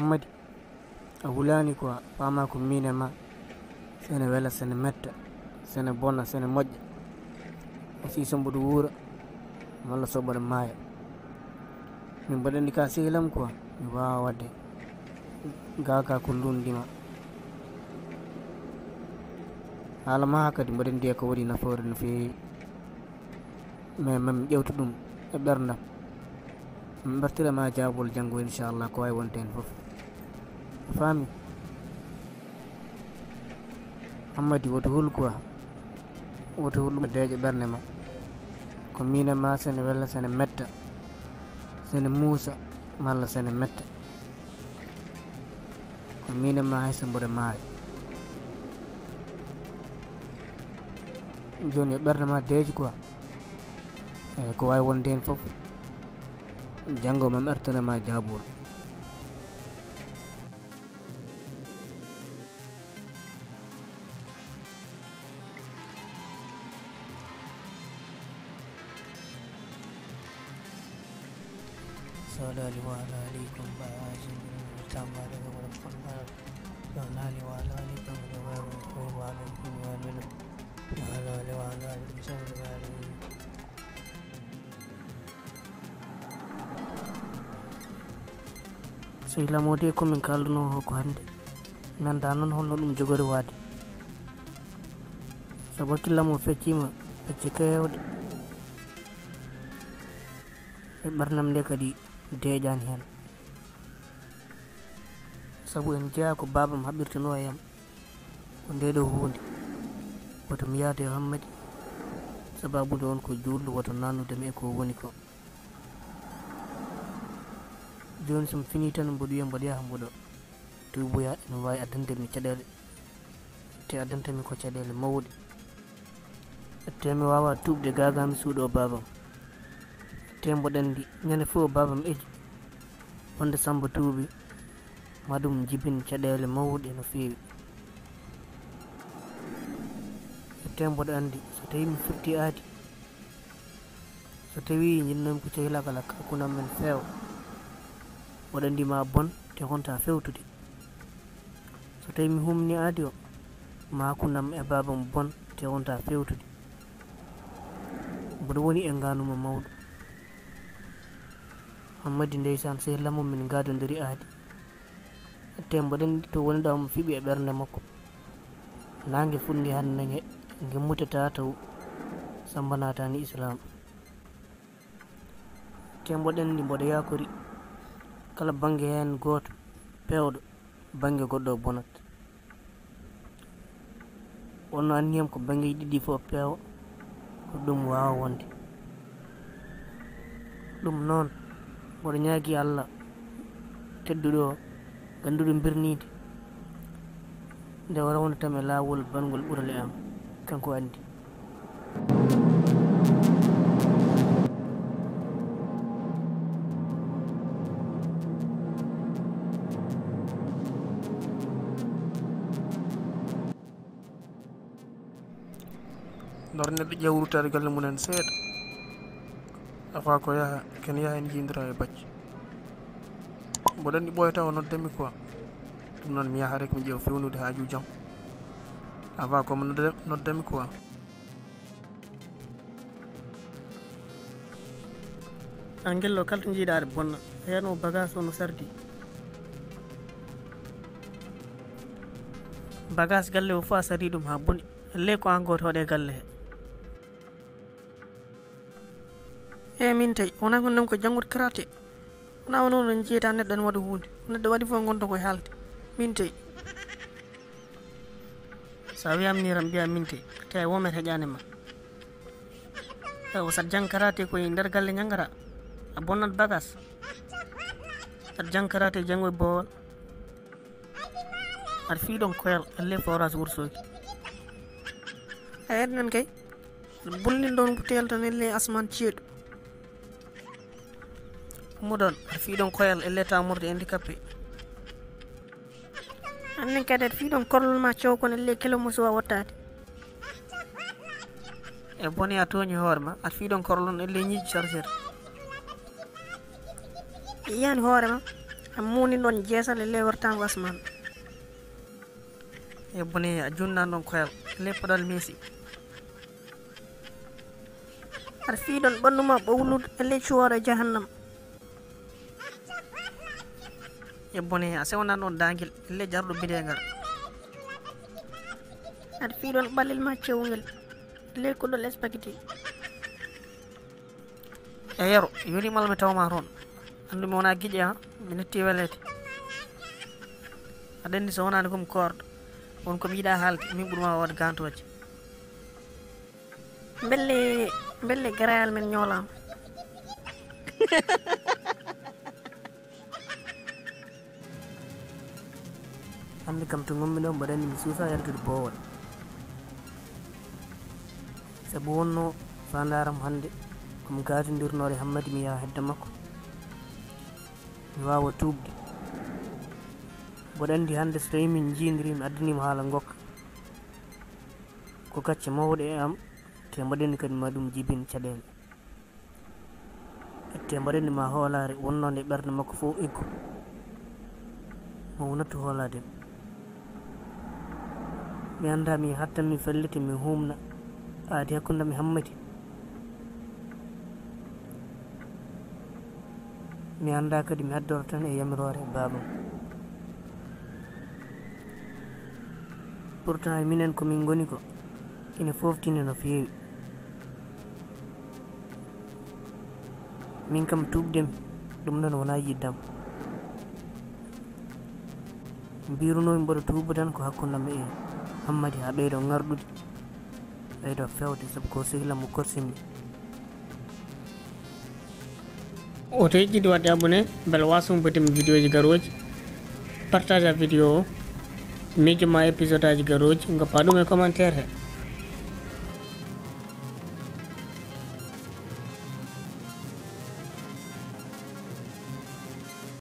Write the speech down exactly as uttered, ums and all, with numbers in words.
Hammadi, a hulaani quoi, faamaa ko miin e maa, sene wela, sene metta, sene bona, sene moƴƴa. Aussi so mboɗo wuura, walla so mboɗo maaya. Min mboɗo anndi ka sehil am quoi, mi waawaa waɗde. Gaa ka ko luundi ma. Haala maa kadi mboɗo anndi ko waɗi nafoore no feewi. Mais mami ƴewtu ɗum e ɓerndam. Mi ɓertira ma jaabol janngo, inchallah, ko wawi wonde hen fof. A faami? Hammadi, woto hul quoi. Woto hul ɗum deeƴa ɓernde ma. Ko miin e ma sene wela, sene metta. Sene muusa, malla sene metta. Ko miin e ma hay so mboɗo maaya. Jooni yo ɓernde ma deeƴu quoi. Eyi, ko wawi wonde hen fof. Janngo mami ɓertana ma jaabol. Sallallahu alaikum wa alihi wa sallam. So lamode ko min kalduno ko hannde, mi anndaa noon holno ɗum jogori waade. Sabu hakkillam o fecciima pecce keewɗe. E ɓernam nde kadi deeƴaani heen. Sabu en jeyaa ko baabam haɓirtuno e am. Ko ndee ɗoo huunde, woto mi yaadu e Hammadi, sabaabu nde on ko juulɗo, woto naannude mi e ko woni ko. Jooni so mi finii tan, mboɗo wiya mboɗo yaha mboɗo tuuboya, ene waawi addande mi caɗeele, te addanta mi ko caɗeele mawɗe. Te mi waawaa tuubde gaa gaa mi suuɗoo baabam. Te mboɗo anndi, ñande fof baabam eji wonde Sammba tuubi, ma ɗum jibin caɗeele mawɗe no feewi. Te mboɗo anndi, so tawii mi firtii aadi, so tawii njinnoomi ko cehilaagal hakkunde amen feewa, mboɗo anndi ma bon, te wonta feewtude. So tawii mi humni aadi o, ma hakkunde am e baabam bon, te wonta feewtude. Mboɗo woni e ngaanuma mawɗo. Hammadi, ndeysaan, sehil am o, min ngaadondiri aadi. Te mboɗo anndi to woni ɗo omo fiɓi e ɓernde makko. Naange fuɗnge hannde nge, nge mutata taw Sammba naataani Islaam. Te mboɗo anndi mboɗo yaakori kala bannge heen gooto peewɗo, bannge goɗɗo o bonat. Wonno anniyam ko banngeeji ɗiɗi fof peewa, ko ɗum waawa wonde. Ɗum noon, mboɗo ñaagii Allah tedduɗo o, gannduɗo mbirniinde, nde o rawnatam e laawol bangol ɓural e am, kanko anndi. Lor neɗɗo ƴeewa ruttaade galle mum en seeɗa. Afa ko yaha, ken yaha en jiindira e bacci. Mboɗo anndi ɓooyata o noddami quoi. Ɗum noon mi yaha rek mi ƴeewa fewnude haaju jam. Afa ko mo nodda-, noddami quoi. Angel o kala to njiiɗa aɗa bonna. Heen o bagage o no sardi. Bagage galle o fof a sardi ɗum haa boni. Ley ko aan gooto hoɗe galle he. E min tawi, wonaa ko ndem ko janngude karaté. Wonaa wonoo no njiyata neɗɗo ene waɗa huunde. Neɗɗo waɗi fof ngonta koye haalde. Min tawi. So a wiyaama nii tan mbiyaa min tawi. Te a womete heƴaani ma. Ewa, saɗa jannga karaté koye nder galle njanngata. A bonnat bagas. Saɗa jannga karaté janngo e boowal. Aɗa fii ɗon koyal, elle forage Wourossogui. A enen kay. Bullin ɗon butel tan elle asman ceeɗu. Ummo ɗon, aɗa fii ɗon koyal, elle tamorde handicapé. Annen kadi aɗa fii ɗon korlol ma cewkon, elle kilo mo suwa wottaade. E bone a tooñi hoore ma, aɗa fii ɗon korlon, elle ñiiƴi chargeur. Yiyani hoore ma. A muuni noon jeesal e ley wertaango asmaan. E bone, a junnaa noon koyal e ley paɗal meesi. Aɗa fii ɗoon ɓanndu ma ɓowlude e ley cuwooɗo jahannam. E bone, a sewnaa noon daangel e ley jarɗo bideengal. Aɗa fii ɗoon ɓalel ma cewngel e ley kuɗol spaghetti. E yero, yoni mal mi tawma toon. Anndu mi wonaa giƴe, ha mi netti weleede. Aɗa anndi so wonaani ko mi koorɗo, won ko mi yiɗaa haalde, min ɓuri ma waawde gaantooje. Mbelle, mbelle garayal men ñoolaama. Hannde kam to ngonmi ɗo, mboɗo anndi mi suusaa yaltude boowal. Sabu wonnoo faandaaram hannde ko mi gaatindirnoo e Hammadi, mi yaha heddo makko, mi waawa tuubde. Mboɗo anndi hannde so tawii min njiindirii, mi addanii mo haala ngokka, ko gacce mawɗe e am, te mboɗo anndi kadi ma ɗum jibin caɗeele. Ette mbaɗani ma hoolaare wonnoonde ɓernde makko fof eggu. Mo wonatu hoolaade. Mi anndaa mi hattan mi felliti mi huumna aadi hakkunde am e Hammadi. Mi anndaa kadi mi haddoro tan e yamiroore baabam. Pourtant e minen ko min ngoni ko ina fooftini no feewi. Min kam tuubdemi, ɗum ɗon wonaa yiɗdam. Mbirunoomi mboɗo tuuba tan ko hakkundam e Hammadi haa ɓeydo ŋarɗude, ɓeydo feewde sabu ko sehil am mo korsinmi. O to yiɗi waɗde abonné, mbele waawa sumbude mi vidéo ji garooji, partage a vidéo o, miijo ma épisode aji garooji, ngoppa ɗum e commentaire he.